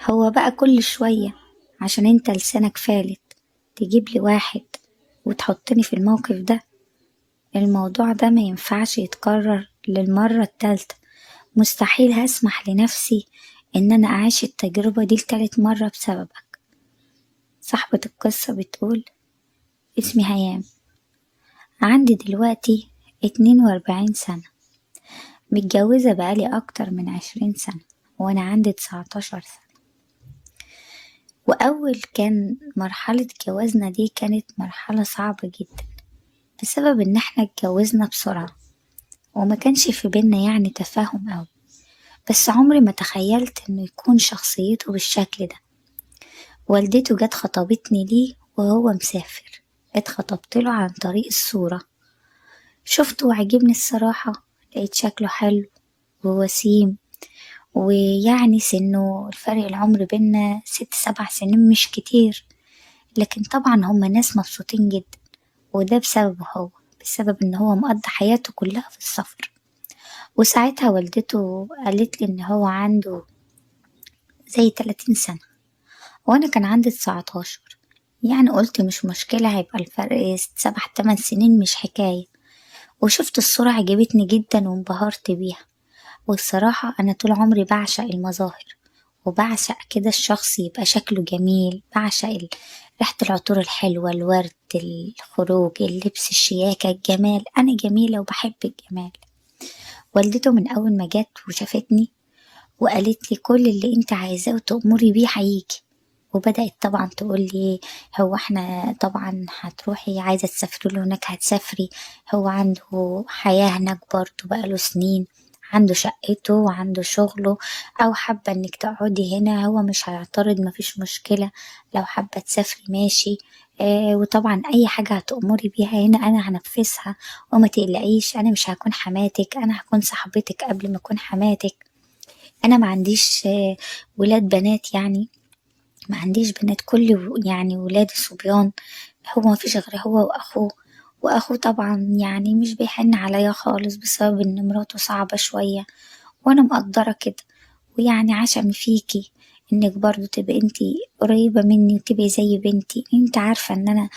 هو بقى كل شوية عشان انت لسانك فالت تجيب لي واحد وتحطني في الموقف ده؟ الموضوع ده ما ينفعش يتكرر للمرة التالتة. مستحيل هسمح لنفسي ان انا اعيش التجربة دي لتالت مرة بسببك. صاحبة القصة بتقول: اسمي هيام، عندي دلوقتي 42 سنة، متجوزة بقالي أكتر من 20 سنة، وأنا عندي 19 سنة. وأول كان مرحلة جوازنا دي كانت مرحلة صعبة جدا بسبب إن احنا اتجوزنا بسرعة وما كانش في بينا يعني تفاهم أوي، بس عمري ما تخيلت إنه يكون شخصيته بالشكل ده. والدته جت خطبتني ليه وهو مسافر، اتخطبت له عن طريق الصورة، شفته وعجبني الصراحة، لقيت شكله حلو ووسيم، ويعني سنه الفرق العمر بينا 6-7 سنين مش كتير، لكن طبعا هما ناس مبسوطين جدا، وده بسببه هو، بسبب ان هو مقضي حياته كلها في السفر. وساعتها والدته قالت لي ان هو عنده زي 30 سنة وانا كان عندي 19، يعني قلت مش مشكلة، هيبقى الفرق 7-8 سنين مش حكاية. وشفت الصورة عجبتني جدا وانبهرت بيها، والصراحة أنا طول عمري بعشق المظاهر، وبعشق كده الشخص يبقى شكله جميل، بعشق ريحة العطور الحلوة، الورد، الخروج، اللبس، الشياكة، الجمال. أنا جميلة وبحب الجمال. والدته من أول ما جت وشافتني وقالت لي كل اللي انت عايزاه وتأمري بيه هيجي، وبدأت طبعا تقول لي هو احنا طبعا هتروحي عايزة تسافري له هناك هتسافري، هو عنده حياة هناك برضه بقاله سنين، عنده شقته وعنده شغله، أو حابة انك تقعدي هنا هو مش هيعترض، مفيش مشكلة، لو حابة تسافري ماشي، وطبعا أي حاجة هتأمري بيها هنا أنا هنفذها وما تقلقيش، أنا مش هكون حماتك، أنا هكون صاحبتك قبل ما أكون حماتك. أنا ما عنديش ولاد بنات، يعني ما عنديش بنات، كل يعني ولادي صبيان، هو ما فيش غير هو وأخوه، وأخوه طبعا يعني مش بيحن عليا خالص بسبب إن مراته صعبة شوية، وأنا مقدرة كده، ويعني عشم فيكي إنك برضو تبقي انتي قريبة مني وتبقي زي بنتي، انت عارفة إن أنا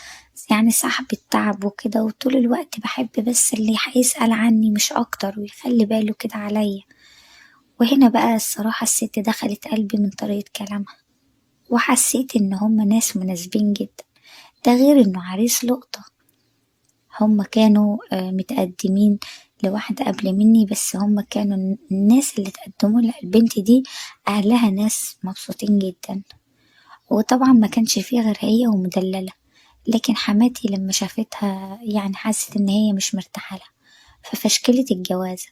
يعني صاحبة تعب وكده، وطول الوقت بحب بس اللي هيسأل عني مش أكتر ويخلي باله كده عليا. وهنا بقى الصراحة الست دخلت قلبي من طريقة كلامها، وحسيت إن هما ناس مناسبين جدا، ده غير إنه عريس لقطة. هما كانوا متقدمين لواحدة قبل مني، بس هما كانوا الناس اللي تقدموا للبنت دي أهلها ناس مبسوطين جدا، وطبعا ما كانش فيه غير هي ومدللة، لكن حماتي لما شافتها يعني حست إن هي مش مرتاحة لها ففشكلت الجوازة.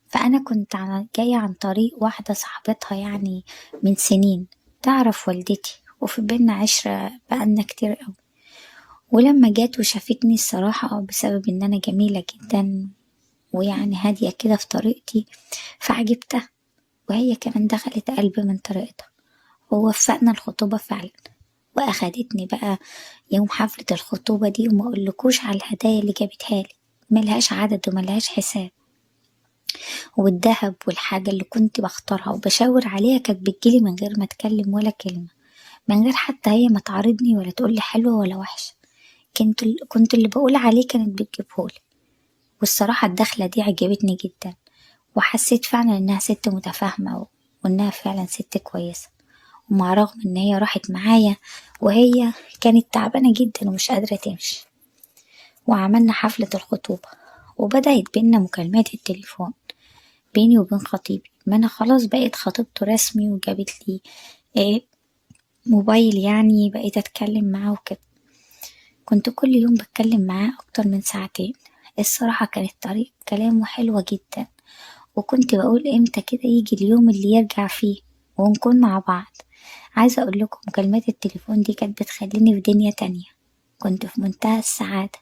فأنا كنت جاية عن طريق واحدة صاحبتها يعني من سنين تعرف والدتي، وفي بينا عشرة بقالنا كتير قوي، ولما جات وشافتني الصراحة بسبب إن أنا جميلة جدا ويعني هادية كده في طريقتي فعجبتها، وهي كمان دخلت قلبي من طريقتها، ووفقنا الخطوبة فعلا. وأخدتني بقى يوم حفلة الخطوبة دي، وما أقولكوش على الهدايا اللي جابتها لي، ملهاش عدد وملهاش حساب، والذهب والحاجة اللي كنت بختارها وبشاور عليها كانت بتجيلي من غير ما اتكلم ولا كلمة، من غير حتى هي ما تعارضني ولا تقولي حلوة ولا وحشة، كنت اللي بقول عليه كانت بتجيبهولي. والصراحة الدخلة دي عجبتني جدا، وحسيت فعلا انها ست متفاهمة وانها فعلا ست كويسة، ومع رغم ان هي راحت معايا وهي كانت تعبانة جدا ومش قادرة تمشي. وعملنا حفلة الخطوبة، وبدأت بينا مكالمات التليفون بيني وبين خطيبي، ما انا خلاص بقيت خطيبته رسمي، وجابت لي موبايل، يعني بقيت اتكلم معاه وكده. كنت كل يوم بتكلم معاه اكتر من ساعتين، الصراحة كانت طريقة كلامه حلوة جدا، وكنت بقول امتى كده يجي اليوم اللي يرجع فيه ونكون مع بعض. عايزة اقول لكم مكالمات التليفون دي كانت بتخليني في دنيا تانية، كنت في منتهى السعادة.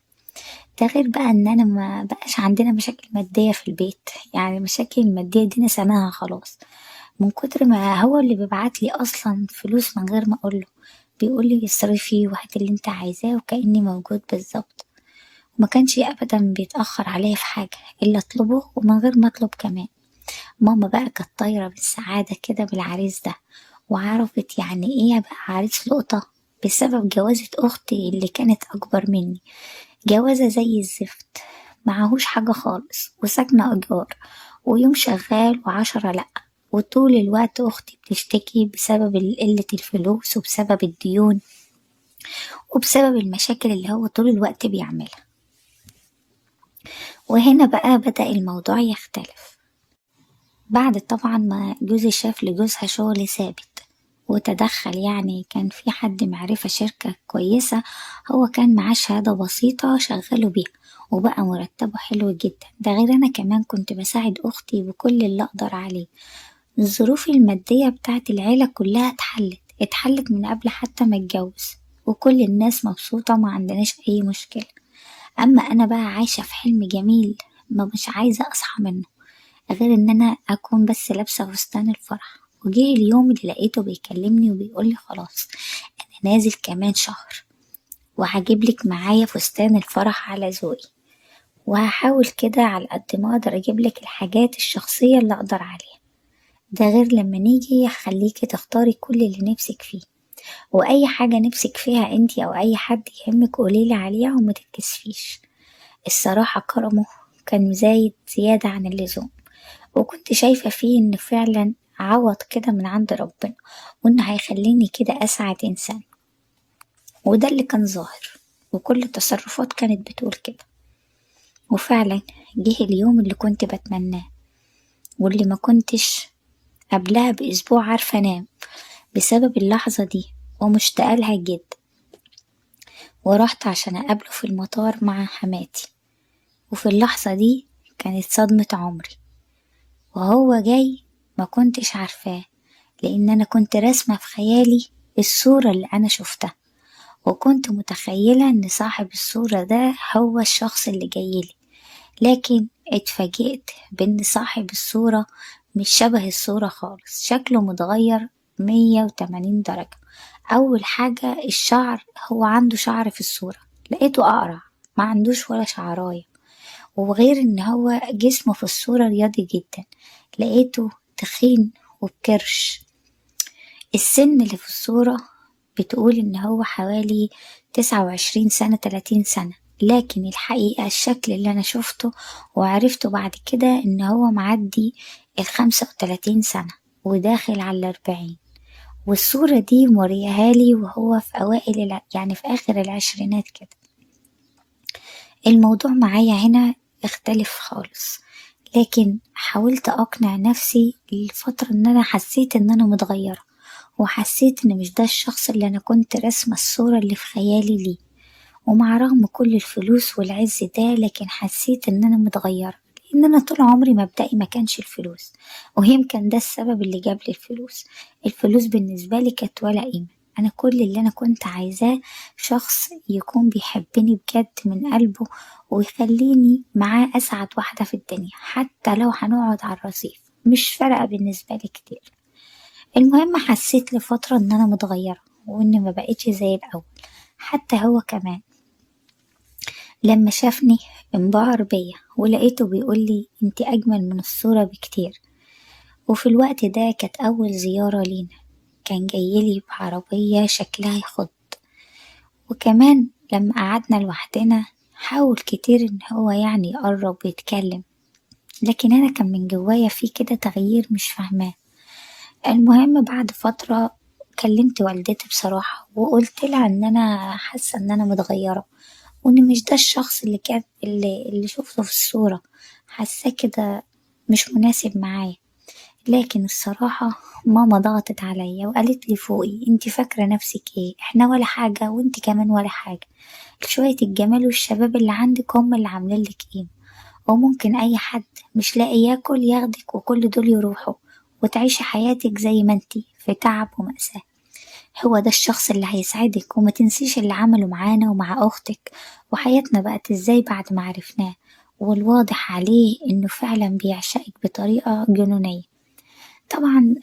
ده غير بقى ان انا ما بقاش عندنا مشاكل مادية في البيت، يعني مشاكل المادية دي نسيناها خلاص، من كتر ما هو اللي بيبعت لي اصلا فلوس من غير ما اقوله، بيقول لي اصرفي وهات اللي انت عايزاه وكأني موجود بالظبط، وما كانش ابدا بيتأخر عليا في حاجة الا اطلبه ومن غير ما اطلب كمان. ماما بقى كانت طايرة بالسعادة كده بالعريس ده، وعرفت يعني ايه ابقى عريس لقطة بسبب جوازة اختي اللي كانت اكبر مني، جوازة زي الزفت، معهوش حاجة خالص، وساكنة ايجار، ويوم شغال و10 لأ، وطول الوقت اختي بتشتكي بسبب قلة الفلوس وبسبب الديون وبسبب المشاكل اللي هو طول الوقت بيعملها. وهنا بقى بدأ الموضوع يختلف بعد طبعا ما جوزي شاف لجوزها شغل ثابت وتدخل، يعني كان في حد معرفة شركة كويسة، هو كان معاه شهادة بسيطة شغله بيها وبقى مرتبه حلو جدا. ده غير أنا كمان كنت بساعد أختي بكل اللي أقدر عليه. الظروف المادية بتاعت العيلة كلها اتحلت من قبل حتى ما اتجوز، وكل الناس مبسوطة ما عندناش أي مشكلة. أما أنا بقى عايشة في حلم جميل ما مش عايزة أصحى منه، غير إن أنا أكون بس لابسة فستان الفرح. وجه اليوم اللي لقيته بيكلمني وبيقولي خلاص أنا نازل كمان شهر وهجيبلك معايا فستان الفرح على ذوقي، وهحاول كده على قد ما أقدر أجيبلك الحاجات الشخصية اللي أقدر عليها، ده غير لما نيجي هخليكي تختاري كل اللي نفسك فيه، وأي حاجة نفسك فيها انتي أو أي حد يهمك قوليلي عليها وما تتكسفيش. الصراحة كرمه كان زايد زيادة عن اللزوم، وكنت شايفة فيه إن فعلا عوض كده من عند ربنا، وإنه هيخليني كده أسعد إنسان، وده اللي كان ظاهر وكل التصرفات كانت بتقول كده. وفعلا جه اليوم اللي كنت بتمناه واللي ما كنتش قبلها بأسبوع عارفة أنام بسبب اللحظة دي ومشتاقة لها جدا. ورحت عشان أقابله في المطار مع حماتي، وفي اللحظة دي كانت صدمة عمري. وهو جاي ما كنتش عارفاه، لأن أنا كنت راسمة في خيالي الصورة اللي أنا شفتها، وكنت متخيلة إن صاحب الصورة ده هو الشخص اللي جايلي، لكن اتفاجئت بإن صاحب الصورة مش شبه الصورة خالص، شكله متغير 180 درجة. أول حاجة الشعر، هو عنده شعر في الصورة لقيته أقرع، ما عندوش ولا شعراية، وغير إن هو جسمه في الصورة رياضي جدا لقيته تخين وبكرش. السن اللي في الصورة بتقول إن هو حوالي 29 سنة 30 سنة، لكن الحقيقة الشكل اللي أنا شفته وعرفته بعد كده إن هو معدي 35 سنة وداخل على 40، والصورة دي موريها لي وهو في أوائل يعني في آخر العشرينات كده. الموضوع معايا هنا اختلف خالص، لكن حاولت أقنع نفسي لفترة إن أنا حسيت إن أنا متغيرة، وحسيت إن مش ده الشخص اللي أنا كنت راسمة الصورة اللي في خيالي ليه، ومع رغم كل الفلوس والعز ده لكن حسيت إن أنا متغيرة، لأن أنا طول عمري مبدئي ما كانش الفلوس، ويمكن ده السبب اللي جاب لي الفلوس. الفلوس بالنسبة لي كانت ولا قيمة، أنا كل اللي أنا كنت عايزاه شخص يكون بيحبني بجد من قلبه ويخليني معاه أسعد واحدة في الدنيا، حتى لو هنقعد على الرصيف مش فارقة بالنسبة لي كتير. المهم حسيت لفترة إن أنا متغيرة وإن ما بقتش زي الأول، حتى هو كمان لما شافني انبهر بيا ولقيته بيقولي انتي أجمل من الصورة بكتير. وفي الوقت ده كانت أول زيارة لينا، كان جايلي بعربية شكلها يخض، وكمان لما قعدنا لوحدنا حاول كتير إن هو يعني يقرب ويتكلم، لكن أنا كان من جوايا في كده تغيير مش فاهماه. المهم بعد فترة كلمت والدتي بصراحة وقلت لها إن أنا حاسة إن أنا متغيرة، وإن مش ده الشخص اللي كان اللي شفته في الصورة، حاساه كده مش مناسب معايا. لكن الصراحة ماما ضغطت عليا وقالت لي فوقي انتي فاكرة نفسك ايه، احنا ولا حاجة وانتي كمان ولا حاجة، شوية الجمال والشباب اللي عندك هم اللي عاملين لك قيمة، وممكن اي حد مش لاقي ياكل ياخدك وكل دول يروحوا وتعيشي حياتك زي ما انتي في تعب ومأساة. هو ده الشخص اللي هيسعدك، وما تنسيش اللي عمله معانا ومع أختك، وحياتنا بقت ازاي بعد ما عرفناه، والواضح عليه انه فعلا بيعشقك بطريقة جنونية. طبعا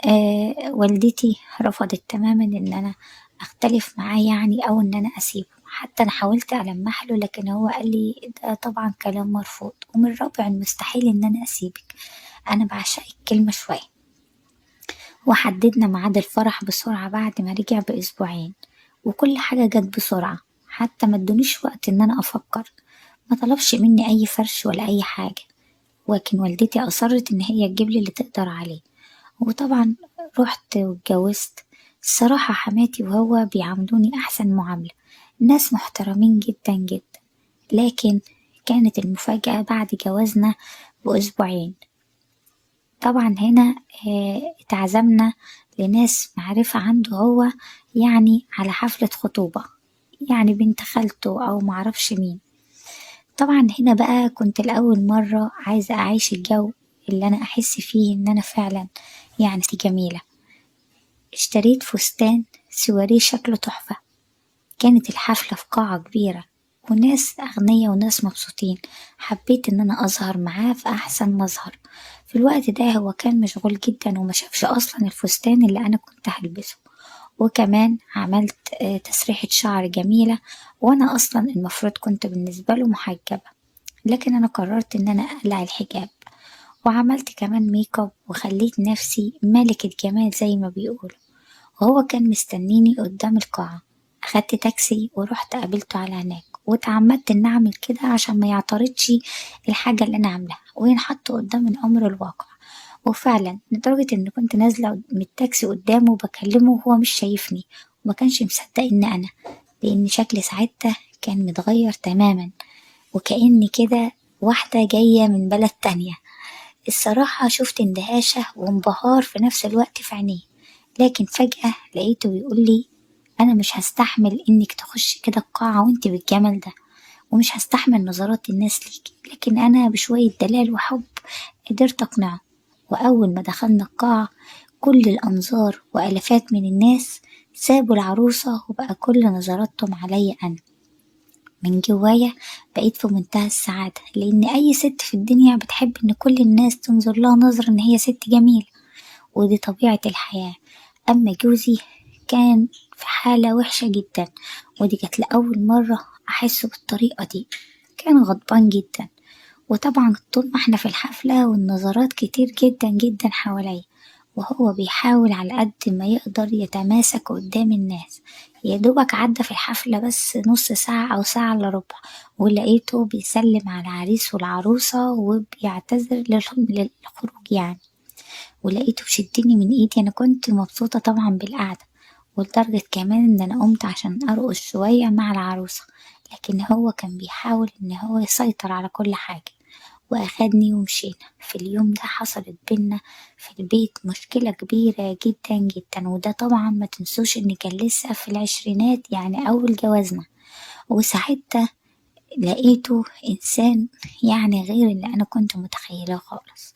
والدتي رفضت تماما ان انا اختلف معاه يعني او ان انا اسيبه، حتى انا حاولت المح له لكن هو قال لي ده طبعا كلام مرفوض، ومن رابع المستحيل ان انا اسيبك، انا بعشقك كلمة شوية. وحددنا ميعاد الفرح بسرعة بعد ما رجع بأسبوعين، وكل حاجة جت بسرعة، حتى ما ادونيش وقت إن أنا أفكر. ما طلبش مني أي فرش ولا أي حاجة، ولكن والدتي أصرت إن هي تجيب لي اللي تقدر عليه، وطبعا رحت واتجوزت. الصراحة حماتي وهو بيعاملوني أحسن معاملة، ناس محترمين جدا جدا. لكن كانت المفاجأة بعد جوازنا بأسبوعين. طبعا هنا اتعزمنا لناس معرفة عنده هو، يعني على حفلة خطوبة، يعني بنت خالته أو معرفش مين. طبعا هنا بقى كنت لأول مرة عايزة أعيش الجو اللي أنا أحس فيه إن أنا فعلا يعني جميلة. اشتريت فستان سواريه شكله تحفة. كانت الحفلة في قاعة كبيرة وناس أغنياء وناس مبسوطين. حبيت إن أنا أظهر معاه في أحسن مظهر. في الوقت ده هو كان مشغول جدا وما شافش أصلا الفستان اللي أنا كنت هلبسه، وكمان عملت تسريحة شعر جميلة، وأنا أصلا المفروض كنت بالنسبة له محجبة، لكن أنا قررت إن أنا أقلع الحجاب، وعملت كمان ميك اب وخليت نفسي ملكة جمال زي ما بيقولوا. وهو كان مستنيني قدام القاعة. أخدت تاكسي ورحت قابلته على هناك، وتعمدت إن أعمل كده عشان ما يعترضش الحاجة اللي أنا عاملاها وينحط قدام الأمر الواقع. وفعلا لدرجة إن كنت نازلة من التاكسي قدامه وبكلمه وهو مش شايفني، وما كانش مصدق إن أنا، لأن شكل ساعتها كان متغير تماما، وكأني كده واحدة جاية من بلد تانية. الصراحة شفت اندهاشة وانبهار في نفس الوقت في عينيه، لكن فجأة لقيته بيقول لي أنا مش هستحمل إنك تخشي كده القاعة وإنت بالجمال ده، ومش هستحمل نظرات الناس ليكي. لكن أنا بشوية دلال وحب قدرت أقنعه. وأول ما دخلنا القاعة كل الأنظار وألفات من الناس سابوا العروسة، وبقى كل نظراتهم عليا أنا. من جوايا بقيت في منتهى السعادة، لأن أي ست في الدنيا بتحب إن كل الناس تنظر لها نظرة إن هي ست جميلة، ودي طبيعة الحياة. أما جوزي كان في حالة وحشة جدا، ودي كانت لأول مرة أحسه بالطريقة دي. كان غضبان جدا، وطبعا طول ما احنا في الحفلة والنظرات كتير جدا جدا حواليا، وهو بيحاول على قد ما يقدر يتماسك قدام الناس. يا دوبك عدى في الحفلة بس نص ساعة أو ساعة إلا ربع، ولقيته بيسلم على العريس والعروسة وبيعتذر للخروج يعني. ولقيته بيشدني من ايدي. انا كنت مبسوطة طبعا بالقعدة، ولدرجة كمان ان انا قمت عشان ارقص شوية مع العروسة، لكن هو كان بيحاول ان هو يسيطر على كل حاجة، واخدني ومشينا. في اليوم ده حصلت بينا في البيت مشكلة كبيرة جدا جدا، وده طبعا ما تنسوش ان كان لسه في العشرينات، يعني اول جوازنا. وساعتها لقيته انسان يعني غير اللي انا كنت متخيلاه خالص،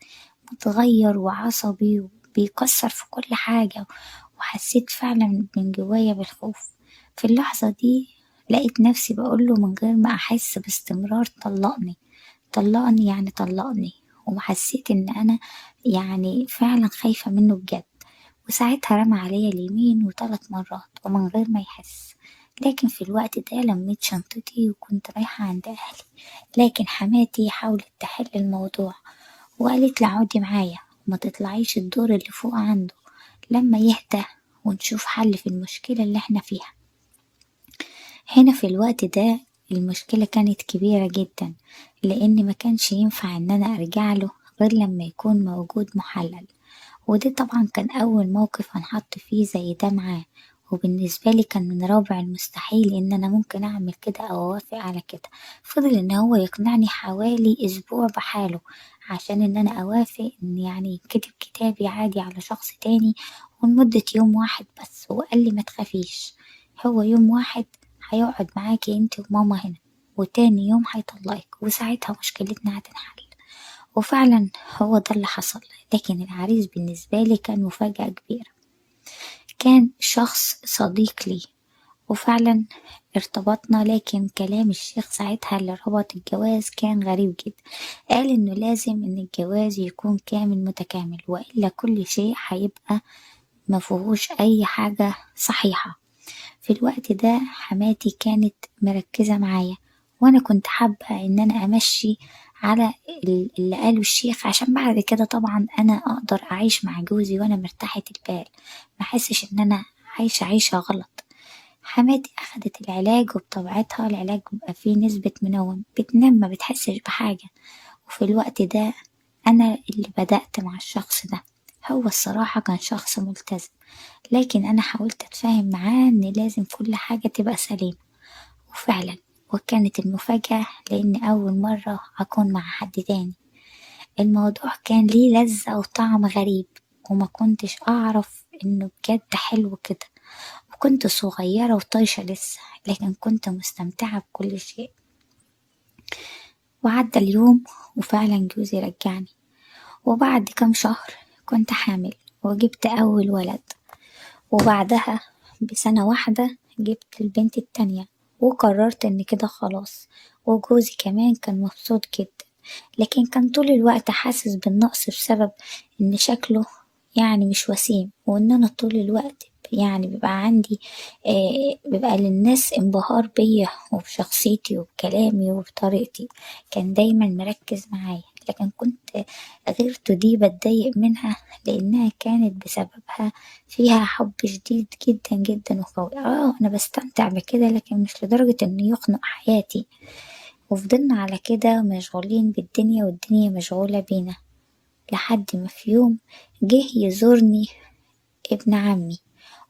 متغير وعصبي وبيكسر في كل حاجة، وحسيت فعلا من جوايا بالخوف. في اللحظة دي لقيت نفسي بقوله من غير ما أحس باستمرار طلقني طلقني يعني طلقني، وحسيت إن أنا يعني فعلا خايفة منه بجد. وساعتها رمى عليا اليمين وثلاث مرات ومن غير ما يحس. لكن في الوقت ده لميت شنطتي وكنت رايحة عند أهلي، لكن حماتي حاولت تحل الموضوع وقالت لي اقعدي معايا وما تطلعيش الدور اللي فوق عنده لما يهدى ونشوف حل في المشكلة اللي احنا فيها. هنا في الوقت ده المشكلة كانت كبيرة جدا، لأن ما كانش ينفع إن أنا أرجع له غير لما يكون موجود محلل، وده طبعا كان أول موقف هنحط فيه زي ده معاه، وبالنسبة لي كان من رابع المستحيل إن أنا ممكن أعمل كده أو أوافق على كده. فضل إن هو يقنعني حوالي أسبوع بحاله عشان إن أنا أوافق إن يعني يتكتب كتابي عادي على شخص تاني ولمدة يوم واحد بس. وقال لي ما تخافيش، هو يوم واحد هيقعد معاكي انت وماما هنا، وتاني يوم هيطلقك، وساعتها مشكلتنا هتنحل. وفعلا هو ده اللي حصل. لكن العريس بالنسبة لي كان مفاجأة كبيرة، كان شخص صديق لي وفعلا ارتبطنا. لكن كلام الشيخ ساعتها اللي ربط الجواز كان غريب جدا، قال انه لازم ان الجواز يكون كامل متكامل، والا كل شيء هيبقى مفيهوش اي حاجة صحيحة. في الوقت ده حماتي كانت مركزة معايا، وانا كنت حابة ان انا امشي على اللي قاله الشيخ، عشان بعد كده طبعا أنا أقدر أعيش مع جوزي وأنا مرتاحة البال، ما أحسش إن أنا عايشة عيشة غلط. حماتي أخدت العلاج، وبطبيعتها العلاج بيبقى فيه نسبة منوم، بتنام ما بتحسش بحاجة. وفي الوقت ده أنا اللي بدأت مع الشخص ده. هو الصراحة كان شخص ملتزم، لكن أنا حاولت أتفاهم معاه إن لازم كل حاجة تبقى سليمة، وفعلا وكانت المفاجأة لأن أول مرة أكون مع حد تاني. الموضوع كان ليه لذة وطعم غريب، وما كنتش أعرف إنه بجد حلو كده، وكنت صغيرة وطايشة لسه، لكن كنت مستمتعة بكل شيء. وعدى اليوم وفعلا جوزي رجعني، وبعد كام شهر كنت حامل وجبت أول ولد، وبعدها بسنة واحدة جبت البنت التانية، وقررت إن كده خلاص. وجوزي كمان كان مبسوط جدا، لكن كان طول الوقت حاسس بالنقص بسبب إن شكله يعني مش وسيم، وإن أنا طول الوقت يعني بيبقى عندي بيبقى للناس انبهار بيا وبشخصيتي وبكلامي وبطريقتي، كان دايما مركز معايا. لكن كنت غيرته دي بتضايق منها، لأنها كانت بسببها فيها حب شديد جدا جدا وقوي. أنا بستمتع بكده، لكن مش لدرجة إنه يخنق حياتي. وفضلنا على كده مشغولين بالدنيا والدنيا مشغولة بينا، لحد ما في يوم جه يزورني ابن عمي،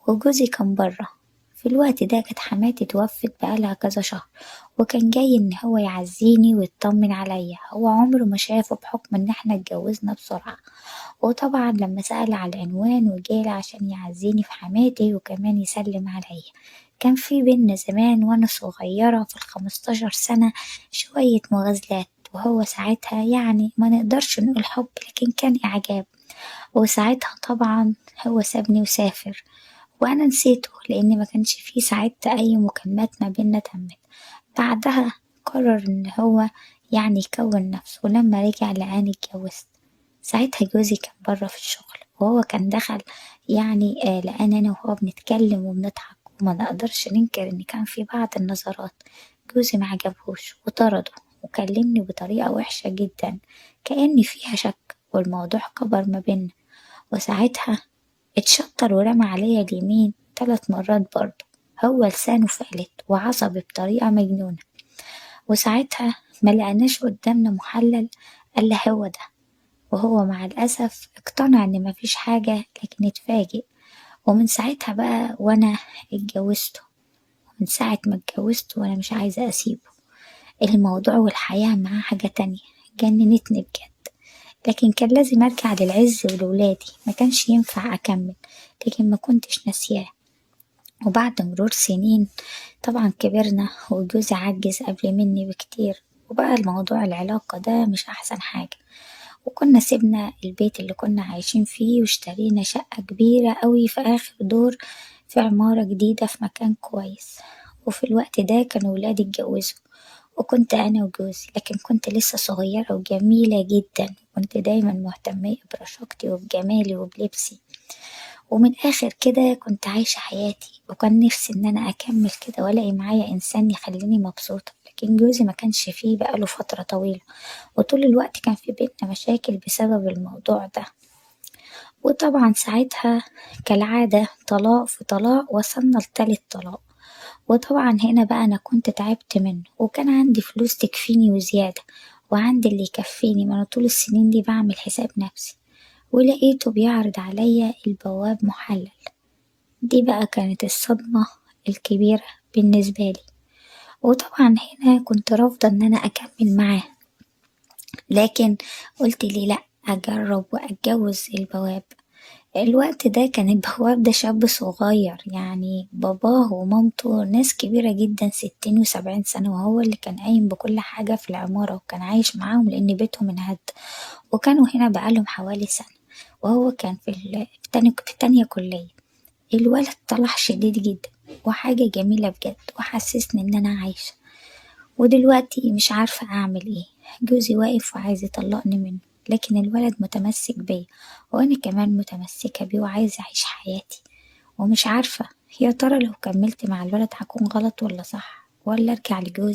وجوزي كان برا. في الوقت ده كانت حماتي توفت بقالها كذا شهر، وكان جاي إن هو يعزيني ويطمن عليا، هو عمره ما شافه بحكم إن احنا اتجوزنا بسرعة. وطبعا لما سأل على العنوان وجالي عشان يعزيني في حماتي وكمان يسلم عليا. كان في بينا زمان وأنا صغيرة في 15 سنة شوية مغازلات، وهو ساعتها يعني ما نقدرش نقول حب، لكن كان إعجاب. وساعتها طبعا هو سابني وسافر، وأنا نسيته لأن ما كانش فيه ساعتها أي مكالمات ما بينا تمت. بعدها قرر إن هو يعني يكون نفسه، ولما رجع لقاني اتجوزت. ساعتها جوزي كان برا في الشغل، وهو كان دخل يعني لقاني أنا وهو بنتكلم وبنضحك، وما نقدرش ننكر إن كان في بعض النظرات. جوزي ما عجبهوش وطرده، وكلمني بطريقة وحشة جدا كأن فيها شك، والموضوع كبر ما بينا. وساعتها اتشطر ورمى عليا اليمين 3 مرات برضه، هو لسانه فلت وعصبي بطريقة مجنونة. وساعتها ما لقناش قدامنا محلل إلا هو ده، وهو مع الأسف اقتنع إن مفيش حاجة، لكن اتفاجئ. ومن ساعتها بقى وأنا اتجوزته، ومن ساعة ما اتجوزته وأنا مش عايزة أسيبه. الموضوع والحياة معاه حاجة تانية جننتني بجد، لكن كان لازم أرجع للعز ولولادي، ما كانش ينفع أكمل، لكن ما كنتش ناسياه. وبعد مرور سنين طبعا كبرنا، وجوزي عجز قبل مني بكتير، وبقى الموضوع العلاقة ده مش أحسن حاجة. وكنا سيبنا البيت اللي كنا عايشين فيه واشترينا شقة كبيرة قوي في آخر دور في عمارة جديدة في مكان كويس. وفي الوقت ده كانوا ولادي اتجوزوا، وكنت أنا وجوزي، لكن كنت لسه صغيرة وجميلة جدا، كنت دايما مهتمية برشاقتي وبجمالي وبلبسي، ومن آخر كده كنت عايشة حياتي، وكان نفسي إن أنا أكمل كده وألاقي معايا إنسان يخليني مبسوطة. لكن جوزي ما كانش فيه بقاله فترة طويلة، وطول الوقت كان في بيتنا مشاكل بسبب الموضوع ده. وطبعا ساعتها كالعادة طلاق في طلاق، وصلنا لتالت طلاق. وطبعا هنا بقى أنا كنت تعبت منه، وكان عندي فلوس تكفيني وزيادة، وعندي اللي يكفيني، ما أنا طول السنين دي بعمل حساب نفسي. ولقيته بيعرض عليا البواب محلل. دي بقى كانت الصدمة الكبيرة بالنسبة لي. وطبعا هنا كنت رافضة إن أنا أكمل معاه، لكن قلت لي لأ أجرب وأتجوز البواب. الوقت ده كان البواب ده شاب صغير، يعني باباه ومامته ناس كبيرة جدا، 60 و70 سنة، وهو اللي كان قايم بكل حاجة في العمارة، وكان عايش معاهم لأن بيتهم انهد، وكانوا هنا بقالهم حوالي سنة، وهو كان في تانية كلية. الولد طلع شديد جدا وحاجة جميلة بجد، وحسسني إن أنا عايشة. ودلوقتي مش عارفة أعمل إيه، جوزي واقف وعايز يطلقني منه، لكن الولد متمسك بيا وأنا كمان متمسكة بيه وعايزة أعيش حياتي، ومش عارفة يا ترى لو كملت مع الولد هكون غلط ولا صح، ولا أرجع لجوزي.